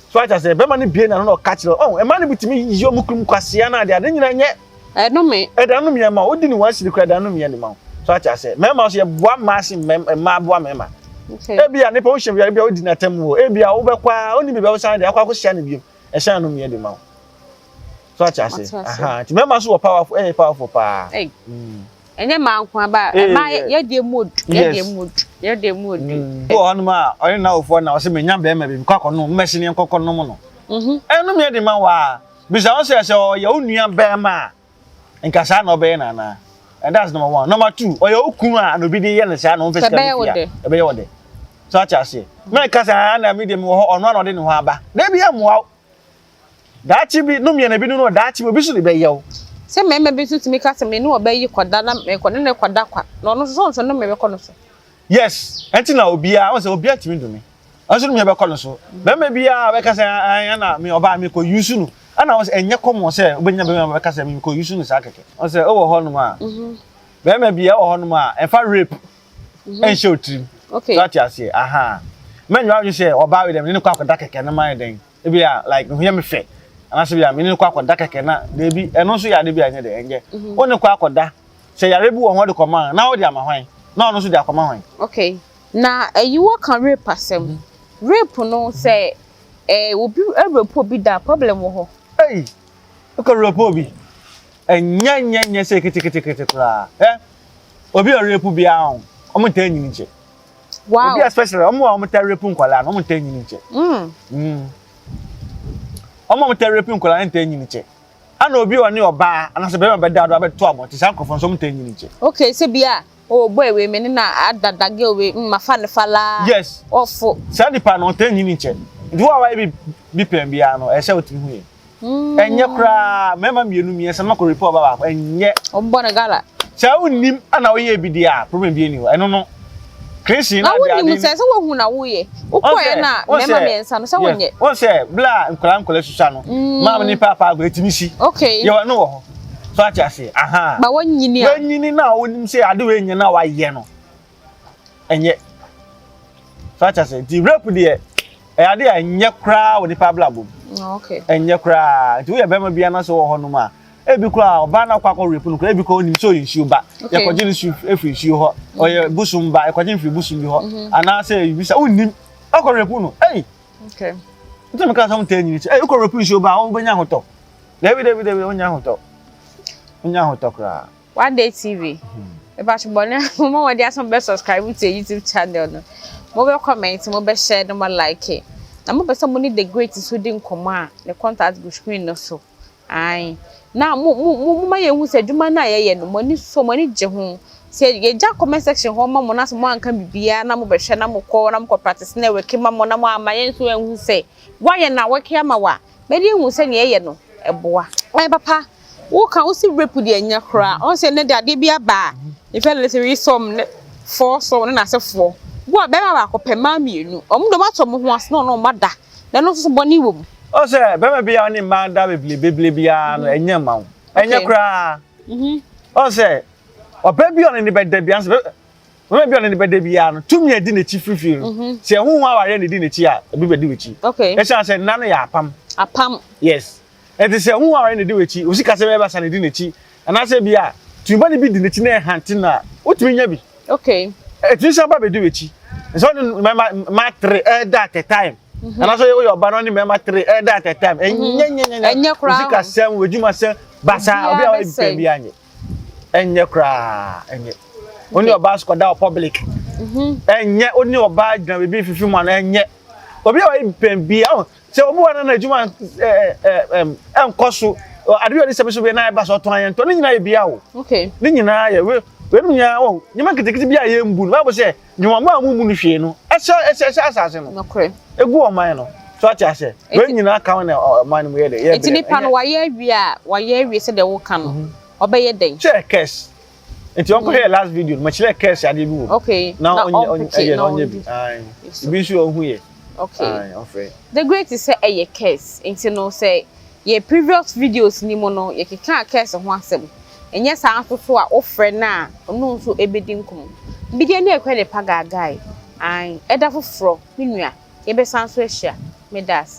[SPEAKER 2] So ate aseɛ? Bɛrima no bue n'ano na ɔka kyerɛ wo. Ɔn, mmaa no bi tumi yi wɔn kurom kwasea no adeade nyinaa nyɛ.
[SPEAKER 1] Ɛnome.
[SPEAKER 2] Ɛda no mmiɛ ma wo. Wodi ne wɔn asiri koraa ɛda no mmiɛ de ma wo. So ate aseɛ? Mmarima nso yɛboa mmaa sen mmaa boa mmarima.
[SPEAKER 1] Okay.
[SPEAKER 2] Ebia nipa wohyɛ bia ebia wodi n'atam o. Ebia wobɛkɔ a wonni baabi a wosan de akɔ akɔhyia no biom. Ɛhyɛn no mmiɛ de ma wo. So ate aseɛ?
[SPEAKER 1] Mate aseɛ.
[SPEAKER 2] Aha. Nti mmarima nso wɔ powerful, ɛyɛ powerful paa.
[SPEAKER 1] Ei. Ɛnyɛ mmaa nko ara ba mmaa yɛ deɛ mu odu yɛ deɛ mu odu yɛ deɛ mu odu.
[SPEAKER 2] Wɔ hɔnom a ɔne n'awofoɔ na ɔsɛ menya bɛrima bi mekɔ akɔnom mmɛsi ne nkɔkɔ nom no. Ɛnom yɛ de ma wo a bisa wo sɛ sɛ ɔyɛ wo nua bɛrima a nka saa na ɔbɛyɛ no anaa? And that's number one. Number two, ɔyɛ wo kunu a na obi de yɛ no saa na ɔmfa sika bi fie a ɛbɛyɛ wo dɛ. So ate aseɛ? Mɛnka sɛ ah na me deɛ mewɔ hɔ ɔno a na ɔde ne ho aba. Dabi ɛmmoa wo. Daakye bi, no mmiɛnna bi no no daakye bi obi nso de bɛyɛ wo.
[SPEAKER 1] Sɛ mmarima bi nso tumi ka sɛ me ne ɔbaa yi kɔda na mekɔ ne no kɔda kwa na ɔno nso sɛ ɔnso nnome bɛkɔ no so.
[SPEAKER 2] Yes, ɛnti na obiara, ɔn sɛ obiara tumi dome. Ɔno nso nnome bɛkɔ no so. Barima biara bɛka sɛ ɛn ɛna me ɔbaa mekɔ use no. Ɛna ɔn sɛ ɛnyɛ common sɛ wobɛnya barima bɛka sɛ mekɔ use no saa kɛkɛ. Ɔn sɛ wowɔ hɔnom a, barima biara wɔ hɔnom a ɛmfa rape ɛnhyɛ wo tirim.
[SPEAKER 1] Okay.
[SPEAKER 2] So ate aseɛ, ahaa. Mɛnyɛ w'adwene sɛ ɔbaa wei deɛ mene no kɔ akɔda kɛkɛ na mayɛ dɛn. Ebia like ne ho yɛ me fɛ anaasɛ bia me ne no kɔ akɔda kɛkɛ na daabi ɛno nso yɛ ade bi a ɛnyɛ dɛ ɛnyɛ mhm. wo ne kɔ akɔda sɛ yare bi wɔ ho de kɔma a na wode ama hwan na ɔno nso de akɔma hwan.
[SPEAKER 1] Okay na ɛyi wɔ ka rape asɛm mhm. rape no sɛ ɛɛ obi rape obi da problem wɔ hɔ.
[SPEAKER 2] Ɛyi wokɔ rape obi ɛnyɛ nyɛ nyɛ sɛ ketekete koraa ɛ obi a rape biara ho ɔmo ntaa nyini nkyɛ.
[SPEAKER 1] Wow.
[SPEAKER 2] Obi especially ɔmo a ɔmo taa rape nkwadaa no ɔmo ntaa nyini nkyɛ.
[SPEAKER 1] Mm.
[SPEAKER 2] Mm. Ɔmo a ɔmo taa rape nkwadaa no ntaa nyini nkyɛ. Ɛna obi a ɔne ɔbaa anaasɛ bɛrima bɛda do abɛto abɔnten saa nkorɔfoɔ nso ɔmo ntaa nyini nkyɛ.
[SPEAKER 1] Okay, sɛ bi a oh boy wei me ne na ada da girl wei mm mafa ne fa laa.
[SPEAKER 2] Yes.
[SPEAKER 1] Ɔfo.
[SPEAKER 2] Saa nipa no ɔntaa nyini nkyɛ. Nti wo a wayɛ bi bi pɛn biara no ɛsɛ sɛ wotumi hu yɛ. Ɛnyɛ koraa mmarima mmienu mmiɛnsa na makɔ rape ɔbaa baako ɛnyɛ.
[SPEAKER 1] Wɔn bɔ no gala.
[SPEAKER 2] Sɛ wonnim ɛna woyɛ bi deɛ a problem bi nni hɔ ɛno no cleansing
[SPEAKER 1] na
[SPEAKER 2] ade ade.
[SPEAKER 1] Na wonnim sɛ sɛ wohu na woyɛ wokɔɛ na mmarima mmiɛnsa no sɛ wonyɛ.
[SPEAKER 2] Wɔn sɛ bla a nkwadaa nkwadaa susua no maame ne paapa agorɔ etimi si.
[SPEAKER 1] Okay.
[SPEAKER 2] Yɛ wɔn no wɔ hɔ so ate ase aha.
[SPEAKER 1] Ba wɔnyini a.
[SPEAKER 2] Wɔnyini na wonim sɛ ade wei nyɛ na wayɛ no. Ɛnyɛ. So ate ase nti rape deɛ ɛyɛ ade a ɛnyɛ koraa wɔ nipa abrabɔ mu.
[SPEAKER 1] Oh, okay.
[SPEAKER 2] Ɛnyɛ koraa nti woyɛ bɛrima bi anaasɛ wɔ hɔnom a ebi koraa ɔbaa no akɔ akɔ rape no koraa ebi koraa onim sɛ ɔyɛ nsuo ba
[SPEAKER 1] okay.
[SPEAKER 2] yɛkɔgye no su efiri nsuo hɔ ɔyɛ bosom ba yɛkɔgye no firi bosom bi hɔ mhm. anaasɛ ebi sa wonnim akɔ rape no ɛyi.
[SPEAKER 1] Okay.
[SPEAKER 2] Nti mi ka sɛ ɔmo tɛ nyini kyɛ ɛyi wokɔ rape nsuo ba a wobɛnya ahotɔ dabi dabi dabi wonya ahotɔ wonya ahotɔ koraa.
[SPEAKER 1] One Day TV mepakyɛ bɔne a mo wɔde aso bɛ subscribe to YouTube channel no mo bɛ comment mo bɛ share no mo like na mo pɛ sɛ mo ne the great so di nkɔmɔ a ne contact gu screen no so ae na mo mo mo ma yɛn hu sɛ adwuma no a yɛyɛ no mo ani sɔ mo ani gye ho sɛ yɛgya comment section hɔ ma mo na sɛ mo anka biribiara na mo bɛhwɛ na mo kɔ na mo kɔ practice na ɛwɛke ma mo na mo ama yɛn nso yɛn hu sɛ woayɛ na wɔke ama wa Mɛde ahu sɛ nea ɛyɛ no ɛboa. Ɛɛ papa wo ka wo si rape deɛ nyɛ koraa ɔn sɛ nnɛ de adeɛ bi aba a yɛfrɛ no threesome ne foursome ne n'asefoɔ wo a bɛrima baako pɛ mmaa mmienu ɔmo de ɔmo ato ɔmo ho ase na ɔne ɔmo ada na ɛno nso so bɔne wɔ mu.
[SPEAKER 2] Ɔn sɛ bɛrima bi a ɔne mmaa da bebree bebree biara no ɛnyɛ mma wo ɛnyɛ koraa ɔn sɛ ɔbaa bi a ɔne ne bɛda biara sɛ Mmarima bi a ɔne no bɛda biara no, tumi a ɛdi n'akyi firifiri no, mhm. sɛ ɛho ho awareɛ na ɛdi n'akyi a, ebi bɛdi w'akyi.
[SPEAKER 1] Okay.
[SPEAKER 2] Ɛsiane sɛ nna no yɛ apam.
[SPEAKER 1] Apam.
[SPEAKER 2] Yes. Ɛnti sɛ ɛho ho awareɛ na ɛdi w'akyi, osi kasa bɛyɛ basa na ɛdi n'akyi. Anaasɛ bi a tumi bɔne bi di n'akyi na ɛhante no a, wotumi nya bi.
[SPEAKER 1] Okay.
[SPEAKER 2] Ɛtumi san ba bɛdi w'akyi. Sɛ ɔne mmarima mmaa tere ɛda at a time. Anaasɛ woyɛ ɔba na ɔne mmarima tere ɛda at a time. Ɛnyɛ nyɛ nyɛ nyɛ.
[SPEAKER 1] Ɛnyɛ koraa.
[SPEAKER 2] Osika sɛm, w'adwuma sɛm, basaa obi a
[SPEAKER 1] Obiara
[SPEAKER 2] ɔyɛ pɛ
[SPEAKER 1] bɛsɛe.
[SPEAKER 2] bi anyɛ. Ɛnyɛ koraa ɛnyɛ. Wo ne ɔbaa so kɔda wɔ public. Ɛnyɛ wo ne ɔbaa gyina baabi fifi mu ano ɛnyɛ. Obi a ɔyɛ pɛn bi ahụ sɛ obi wɔ no na adwuma ɛnkɔ so ade bi a ɔde sɛm so bi na ɛba so ɔtɔn ayɛ ntɔ ne nyinaa yɛ bia o.
[SPEAKER 1] Okay.
[SPEAKER 2] Ne nyinaa yɛ we wei nyinaa wɔ nneɛma nketenkete bi a yɛmbu no Bible sɛ nnwuma a mummu no hwee no ɛhyɛ ɛhyɛ ɛhyɛ asase no.
[SPEAKER 1] Nokorɛ.
[SPEAKER 2] Egu ɔman no. So ate aseɛ. Wei nyinaa ka ho na ɔman no mu yɛ dɛ yɛ
[SPEAKER 1] Nti nipa no wayɛ awie a wayɛ awie sɛdeɛ woka no ɔbɛyɛ dɛn?
[SPEAKER 2] Kyerɛ curse. Nti ɔnkɔhwɛ yɛ last video no makyerɛ curse adeɛ bi wɔ mu.
[SPEAKER 1] Okay.
[SPEAKER 2] Na ɔnyɛ
[SPEAKER 1] ɔmpeke
[SPEAKER 2] ɔnyɛ
[SPEAKER 1] na
[SPEAKER 2] ɔnyɛ bi.
[SPEAKER 1] ɔndi.
[SPEAKER 2] Ae. Ebi nso ɔhu yɛ.
[SPEAKER 1] Okay.
[SPEAKER 2] Ae ɔfrɛ.
[SPEAKER 1] The Great sɛ ɛyɛ curse nti no sɛ yɛ previous videos ni mu no yɛkeka curse ho asɛm. Ɛnyɛ saa nso so a wofrɛ no a ɔno nso ɛbɛdi nkɔmmɔ. Bidie ne ɛkɔ ne pa gaagae. Ae ɛda foforɔ me nua yɛbɛsan so ahyia. Meda ase.